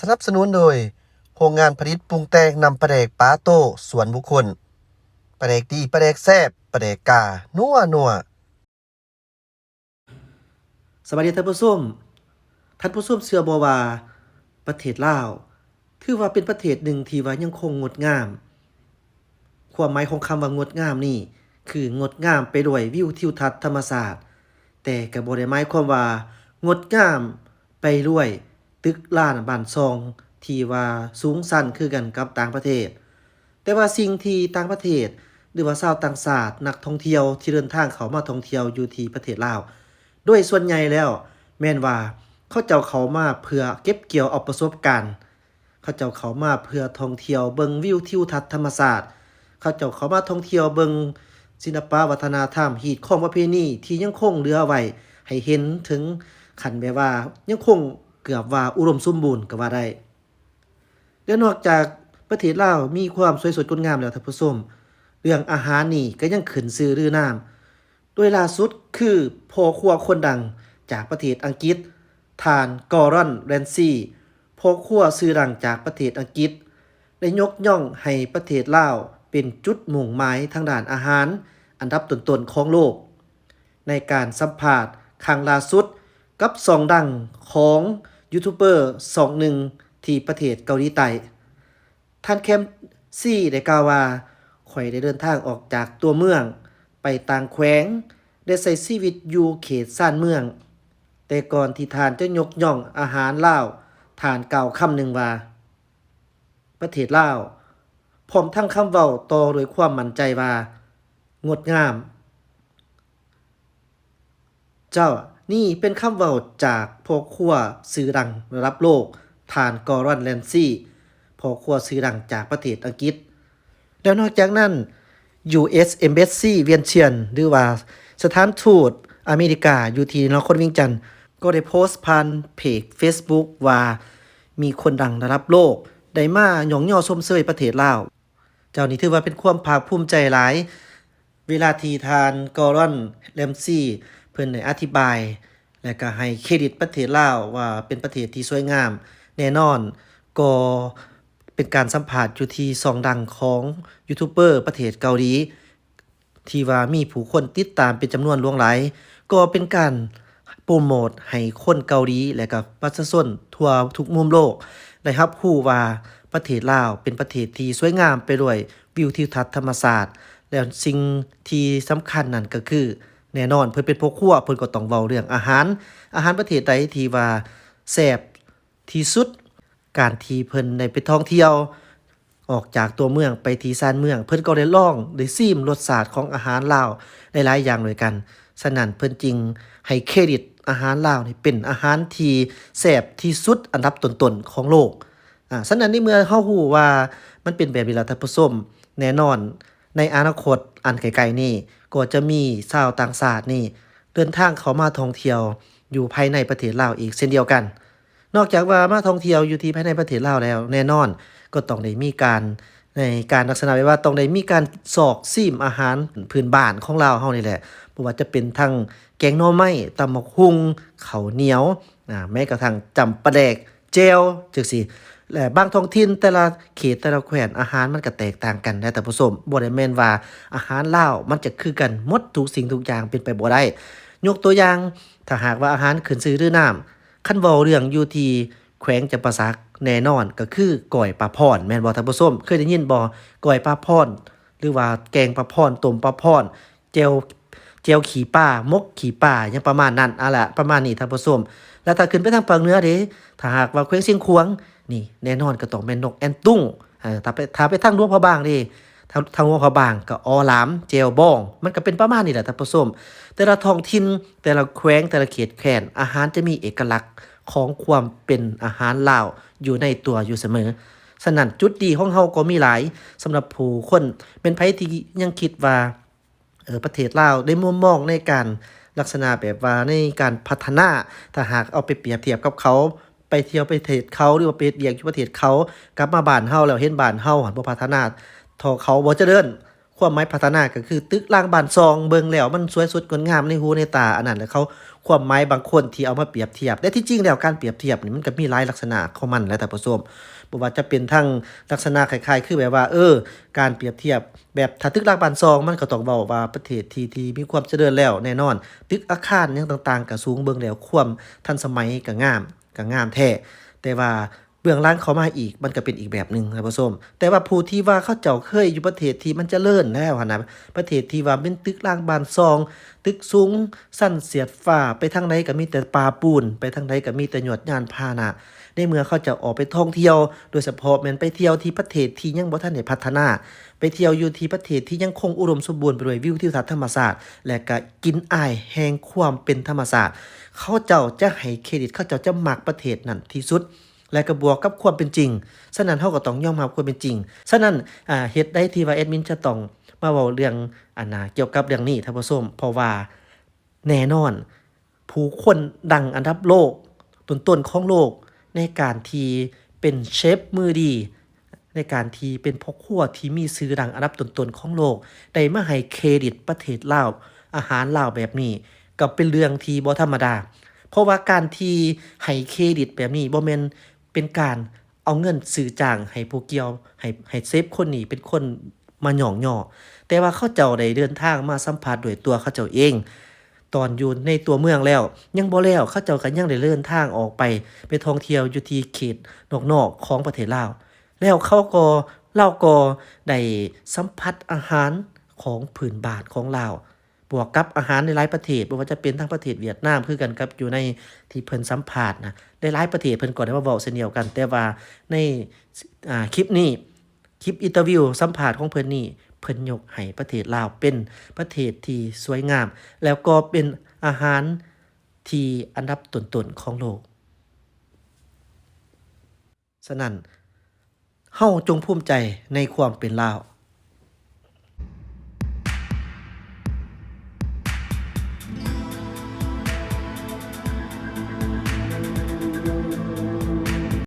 ສະໜັບສະໜູນໂດຍ ໂຮງງານຜະລິດປຸງແຕ່ງນ້ຳປາແດກປາໂຕ້ສ່ວນບຸກຄົນ. ປາແດກດີ, ປາແດກແຊບ, ປາແດກກາ ນົວໆ. ສະບາຍດີທ່ານຜູ້ຊົມ. ທ່ານຜູ້ຊົມເຊື່ອບໍ່ວ່າ ປະເທດລາວ ຖືວ່າເປັນປະເທດໜຶ່ງທີ່ວ່າຍັງຄົງງົດງາມ. ຄວາມໝາຍຂອງຄຳວ່າງົດງາມນີ້ ຄືງົດງາມໄປດ້ວຍວິວທິວທັດທຳມະຊາດ, ແຕ່ກໍບໍ່ໄດ້ໝາຍຄວາມວ່າງົດງາມໄປດ້ວຍຕຶກລານບ້ານຊ່ອງທີ່ວ່າສູງຊັນຄືກັນກັບຕ່າງປະເທດ. ແຕ່ວ່າສິ່ງທີ່ຕ່າງປະເທດ ຫຼືວ່າຊາວຕ່າງຊາດ ນັກທ່ອງທ່ຽວທີ່ເດີນທາງເຂົ້າມາທ່ອງທ່ຽວຢູ່ທີ່ປະເທດລາວ ໂດຍສ່ວນໃຫຍ່ແລ້ວແມ່ນວ່າເຂົາເຈົ້າເຂົ້າມາເພື່ອເກັບກ່ຽວເອົາປະສົບການ, ເຂົາເຈົ້າເຂົ້າມາເພື່ອທ່ອງທ່ຽວເບິ່ງວິວທິວທັດທຳມະຊາດ, ເຂົາເຈົ້າເຂົ້າມາທ່ອງທ່ຽວເບິ່ງສິລະປະວັດທະນະທຳ, ຮີດຄອງປະເພນີທີ່ຍັງຄົງເຫຼືອໄວ້ໃຫ້ເຫັນເຖິງຂັ້ນແບບວ່າຍັງຄົງເກືອບວ່າອຸດົມສົມບູນກໍວ່າໄດ້. ແລະ ນອກຈາກປະເທດລາວມີຄວາມສວຍສົດງົດງາມແລ້ວທ່ານຜູ້ຊົມ, ເລື່ອງອາຫານນີ້ກໍຍັງຂຶ້ນຊື່ລືນາມ. ໂດຍລ່າສຸດຄືພໍ່ຄົວຄົນດັງຈາກປະເທດອັງກິດ, ທ່ານ Gordon Ramsay, ພໍ່ຄົວຊື່ດັງຈາກປະເທດອັງກິດ ໄດ້ຍົກຍ້ອງໃຫ້ປະເທດລາວເປັນຈຸດມຸ່ງໝາຍທາງດ້ານອາຫານອັນດັບຕົ້ນໆຂອງໂລກ. ໃນການສຳພາດຄັ້ງລ່າສຸດກັບຊ່ອງດັງຂອງຢູທູບເບີຊ່ອງໜຶ່ງທີ່ປະເທດເກົາຫຼີໃຕ້, ທ່ານ Ramsay ໄດ້ກ່າວວ່າ, ຂ້ອຍໄດ້ເດີນທາງອອກຈາກຕົວເມືອງໄປຕ່າງແຂວງ ແລະ ໃຊ້ຊີວິດຢູ່ເຂດຊານເມືອງ. ແຕ່ກ່ອນທີ່ທ່ານຈະຍົກຍ້ອງອາຫານລາວ, ທ່ານກ່າວຄຳໜຶ່ງວ່າ, ປະເທດລາວ, ພ້ອມທັງຄຳເວົ້າຕໍ່ດ້ວຍຄວາມໝັ້ນໃຈວ່າ, ງົດງາມ. ເຈົ້າ, ນີ້ເປັນຄຳເວົ້າຈາກພໍ່ຄົວຊື່ດັງລະດັບໂລກ, ທ່ານ Gordon Ramsay, ພໍ່ຄົວຊື່ດັງຈາກປະເທດອັງກິດ. ແລ້ວນອກຈາກນັ້ນ, ຢູເອສ Embassy ວຽນຊຽນ ຫຼືວ່າສະຖານທູດອາເມລິກາຢູ່ທີ່ນະຄອນວຽງຈັນ ກໍໄດ້ໂພສຜ່ານເພຈ Facebook ວ່າ ມີຄົນດັງລະດັບໂລກໄດ້ມາຍ້ອງຍໍຊົມເຊີຍປະເທດລາວ. ເຈົ້າ, ນີ້ຖືວ່າເປັນຄວາມພາກພູມໃຈຫຼາຍ ເວລາທີ່ທ່ານ Gordon Ramsay ເພິ່ນໄດ້ອະທິບາຍ ແລະ ກໍໃຫ້ເຄຣດິດປະເທດລາວວ່າເປັນປະເທດທີ່ສວຍງາມ. ແນ່ນອນ ກໍເປັນການສຳພາດຢູ່ທີ່ຊ່ອງດັງຂອງຢູທູບເບີປະເທດເກົາຫຼີ ທີ່ວ່າມີຜູ້ຄົນຕິດຕາມເປັນຈຳນວນຫຼວງຫຼາຍ, ກໍເປັນການໂປຣໂມດໃຫ້ຄົນເກົາຫຼີ ແລະ ກໍປະຊາຊົນທົ່ວທຸກມຸມໂລກໄດ້ຮັບຮູ້ວ່າປະເທດລາວເປັນປະເທດທີ່ສວຍງາມໄປດ້ວຍວິວທິວທັດທຳມະຊາດ ແລະ ສິ່ງທີ່ສຳຄັນນັ້ນກໍຄື ແນ່ນອນ ເພິ່ນເປັນພໍ່ຄົວ ເພິ່ນກໍຕ້ອງເວົ້າເລື່ອງອາຫານ, ອາຫານປະເທດໃດທີ່ວ່າແຊບ ທີ່ສຸດ. ການທີ່ເພິ່ນໄດ້ໄປທ່ອງທ່ຽວອອກຈາກຕົວເມືອງໄປທີ່ຊານເມືອງ, ເພິ່ນກໍໄດ້ລອງໄດ້ຊີມລົດຊາດຂອງອາຫານລາວຫຼາຍໆຢ່າງດ້ວຍກັນ. ສະນັ້ນເພິ່ນຈຶ່ງໃຫ້ເຄຣດິດອາຫານລາວນີ້ເປັນອາຫານທີ່ແຊບທີ່ສຸດອັນດັບຕົ້ນໆຂອງໂລກ. ອາ, ສະນັ້ນໃນເມື່ອເຮົາຮູ້ວ່າມັນເປັນແບບນີ້ລະທ່ານຜູ້ຊົມ, ແນ່ນອນໃນອະນາຄົດອັນໃກ້ໆນີ້ ກໍຈະມີຊາວຕ່າງຊາດນີ້ເດີນທາງເຂົ້າມາທ່ອງທ່ຽວຢູ່ພາຍໃນປະເທດລາວອີກເຊັ່ນດຽວກັນ. ນອກຈາກວ່າມາທ່ອງທ່ຽວຢູ່ທີ່ພາຍໃນປະເທດລາວແລ້ວ, ແນ່ນອນກໍຕ້ອງໄດ້ມີການ ໃນການລັກສະນະແບບວ່າຕ້ອງໄດ້ມີການຊອກຊີມອາຫານພື້ນບ້ານຂອງລາວເຮົານີ້ແຫຼະ, ບໍ່ວ່າຈະເປັນທັງແກງໜໍ່ໄມ້, ຕຳບັກຫຸ່ງ, ເຂົ້າໜຽວ, ອາ, ແມ້ກະທັ້ງຈ້ຳປາແດກ, ແຈ່ວ ຈັ່ງຊີ້. ແລະ ບາງທ້ອງຖິ່ນ, ແຕ່ລະເຂດ, ແຕ່ລະແຂວງ, ອາຫານມັນກະແຕກຕ່າງກັນນະທ່ານຜູ້ຊົມ. ບໍ່ໄດ້ແມ່ນວ່າອາຫານລາວມັນຈະຄືກັນໝົດທຸກສິ່ງທຸກຢ່າງ, ເປັນໄປບໍ່ໄດ້. ຍົກຕົວຢ່າງ, ຖ້າຫາກວ່າອາຫານຂຶ້ນຊື່ລືນາມ, ຄັນເວົ້າເລື່ອງຢູ່ທີ່ແຂວງຈຳປາສັກ ແນ່ນອນກໍຄືກ້ອຍປາພອນ ແມ່ນບໍ່ທ່ານຜູ້ຊົມ? ເຄີຍໄດ້ຍິນບໍ່? ກ້ອຍປາພອນ ຫຼືວ່າແກງປາພອນ, ຕົ້ມປາພອນ, ແຈ່ວ, ແຈ່ວຂີ້ປາ, ໝົກຂີ້ປາ, ຫຍັງປະມານນັ້ນ, ອາລະ ປະມານນີ້ທ່ານຜູ້ຊົມ. ແລ້ວຖ້າຂຶ້ນໄປທາງພາກເໜືອເດ? ຖ້າຫາກວ່າແຂວງຊຽງຂວາງ ນີ້ແນ່ນອນກໍຕ້ອງແມ່ນນົກແອນຕຸງ. ເອີ ຖ້າໄປ, ຖ້າໄປທາງຫຼວງພະບາງເດ? ທາງ, ທາງຫຼວງພະບາງກໍອໍຫຼາມ, ແຈ່ວບອງ, ມັນກໍເປັນປະມານນີ້ແຫຼະທ່ານຜູ້ຊົມ. ແຕ່ລະທ້ອງຖິ່ນ, ແຕ່ລະແຂວງ, ແຕ່ລະເຂດແຄວ້ນ, ອາຫານຈະມີເອກະລັກຂອງຄວາມເປັນອາຫານລາວຢູ່ໃນຕົວຢູ່ສະເໝີ. ສະນັ້ນ ຈຸດດີຂອງເຮົາກໍມີຫຼາຍ. ສຳລັບຜູ້ຄົນ, ແມ່ນໃຜທີ່ຍັງຄິດວ່າ ເອີ ປະເທດລາວໄດ້ມຸມມອງໃນການລັກສະນະແບບວ່າໃນການພັດທະນາ, ຖ້າຫາກເອົາໄປປຽບທຽບກັບເຂົາ, ໄປທ່ຽວປະເທດເຂົາ ຫຼືວ່າໄປເຮັດວຽກຢູ່ປະເທດເຂົາ, ກັບມາບ້ານເຮົາແລ້ວເຫັນບ້ານເຮົາຫັ້ນບໍ່ພັດທະນາເທົ່າເຂົາ, ບໍ່ຈະເລີນ, ຄວາມໝາຍພັດທະນາກໍຄືຕຶກລາງບ້ານຊ່ອງ ເບິ່ງແລ້ວມັນສວຍສົດງົດງາມໃນຫູໃນຕາ ອັນນັ້ນແຫຼະ ເຂົາ ຄວາມໝາຍບາງຄົນທີ່ເອົາມາປຽບທຽບ. ແຕ່ທີ່ຈິງແລ້ວການປຽບທຽບນີ້ມັນກໍມີຫຼາຍລັກສະນະຂອງມັນແຫຼະທ່ານຜູ້ຊົມ. ບໍ່ວ່າຈະເປັນທັງລັກສະນະຄ້າຍໆຄືແບບວ່າ ເອີ ການປຽບທຽບແບບ ຖ້າຕຶກລາງບ້ານຊ່ອງ ມັນກໍຕ້ອງເວົ້າວ່າປະເທດທີ່ ທີ່ມີຄວາມຈະເລີນແລ້ວແນ່ນອນ ຕຶກອາຄານຫຍັງຕ່າງໆກໍສູງ ເບິ່ງແລ້ວຄວາມທັນສະໄໝກໍງາມ ກໍງາມແທ້ ແຕ່ວ່າເບື້ອງຫຼັງເຂົ້າມາອີກ ມັນກໍເປັນອີກແບບໜຶ່ງທ່ານຜູ້ຊົມ. ແຕ່ວ່າຜູ້ທີ່ວ່າເຂົາເຈົ້າເຄີຍຢູ່ປະເທດທີ່ມັນຈະເລີນແລ້ວຫັ້ນນະ ປະເທດທີ່ວ່າເປັນຕຶກລາງບ້ານຊ່ອງ ຕຶກສູງ ຊັ້ນສຽດຟ້າ ໄປທາງໃດກໍມີແຕ່ປ່າປູນ ໄປທາງໃດກໍມີແຕ່ຍວດຍານພາຫະນະ. ໃນເມື່ອເຂົາເຈົ້າອອກໄປທ່ອງທ່ຽວ ໂດຍສະເພາະແມ່ນໄປທ່ຽວທີ່ປະເທດທີ່ຍັງບໍ່ທັນໄດ້ພັດທະນາ ໄປທ່ຽວຢູ່ທີ່ປະເທດທີ່ຍັງຄົງອຸດົມສົມບູນໄປດ້ວຍວິວທິວທັດທຳມະຊາດ ແລະກະກິ່ນອາຍແຫ່ງຄວາມເປັນທຳມະຊາດ, ເຂົາເຈົ້າຈະໃຫ້ເຄຣດິດ, ເຂົາເຈົ້າຈະມັກປະເທດນັ້ນທີ່ສຸດ ແລະກະບວກກັບຄວາມເປັນຈິງ. ສະນັ້ນເຮົາກໍຕ້ອງຍອມຮັບຄວາມເປັນຈິງ. ສະນັ້ນ ອາ ເຫດໃດທີ່ວ່າແອດມິນຈະຕ້ອງມາເວົ້າເລື່ອງ ອັນນາ ກ່ຽວກັບເລື່ອງນີ້ທ່ານຜູ້ຊົມ? ເພາະວ່າ ແນ່ນອນ ຜູ້ຄົນດັງອັນດັບໂລກ ຕົ້ນໆຂອງໂລກ ໃນການທີ່ເປັນເຊຟມືດີ ໃນການທີ່ເປັນພໍ່ຄົວທີ່ມີຊື່ດັງອັນດັບຕົ້ນໆຂອງໂລກ ໄດ້ມາໃຫ້ເຄຣດິດປະເທດລາວ, ອາຫານລາວແບບນີ້ ກໍເປັນເລື່ອງທີ່ບໍ່ທຳມະດາ. ເພາະວ່າການທີ່ໃຫ້ເຄຣດິດແບບນີ້ ບໍ່ແມ່ນເປັນການ ເອົາເງິນຊື້ຈ້າງໃຫ້ຜູ້ກ່ຽວ ໃຫ້ ໃຫ້ເຊຟຄົນນີ້ເປັນຄົນມາຍ້ອງຍໍ້, ແຕ່ວ່າເຂົາເຈົ້າໄດ້ເດີນທາງມາສຳຜັດດ້ວຍຕົວເຂົາເຈົ້າເອງ. ຕອນຢູ່ໃນຕົວເມືອງແລ້ວຍັງບໍ່ແລ້ວ, ເຂົາເຈົ້າກໍຍັງໄດ້ເດີນທາງອອກໄປ ໄປທ່ອງທ່ຽວຢູ່ທີ່ເຂດນອກໆຂອງປະເທດລາວ, ແລ້ວເຂົາກໍ ລາວກໍໄດ້ສຳຜັດອາຫານຂອງພື້ນບ້ານຂອງລາວ. ບວກກັບອາຫານໃນຫຼາຍປະເທດ, ບໍ່ວ່າຈະເປັນທັງປະເທດຫວຽດນາມ ຄືກັນກັບຢູ່ໃນທີ່ເພິ່ນສຳພາດນະ, ຫຼາຍໆປະເທດເພິ່ນກໍໄດ້ມາເວົ້າເຊັ່ນດຽວກັນ. ແຕ່ວ່າໃນ ອາ ຄລິບນີ້, ຄລິບອິນເຕີວິວສຳພາດຂອງເພິ່ນນີ້, ເພິ່ນຍົກໃຫ້ປະເທດລາວເປັນປະເທດທີ່ສວຍງາມ ແລ້ວກໍເປັນອາຫານທີ່ອັນດັບຕົ້ນໆຂອງໂລກ. ສະນັ້ນ ເຮົາຈົ່ງພູມໃຈໃນຄວາມເປັນລາວ,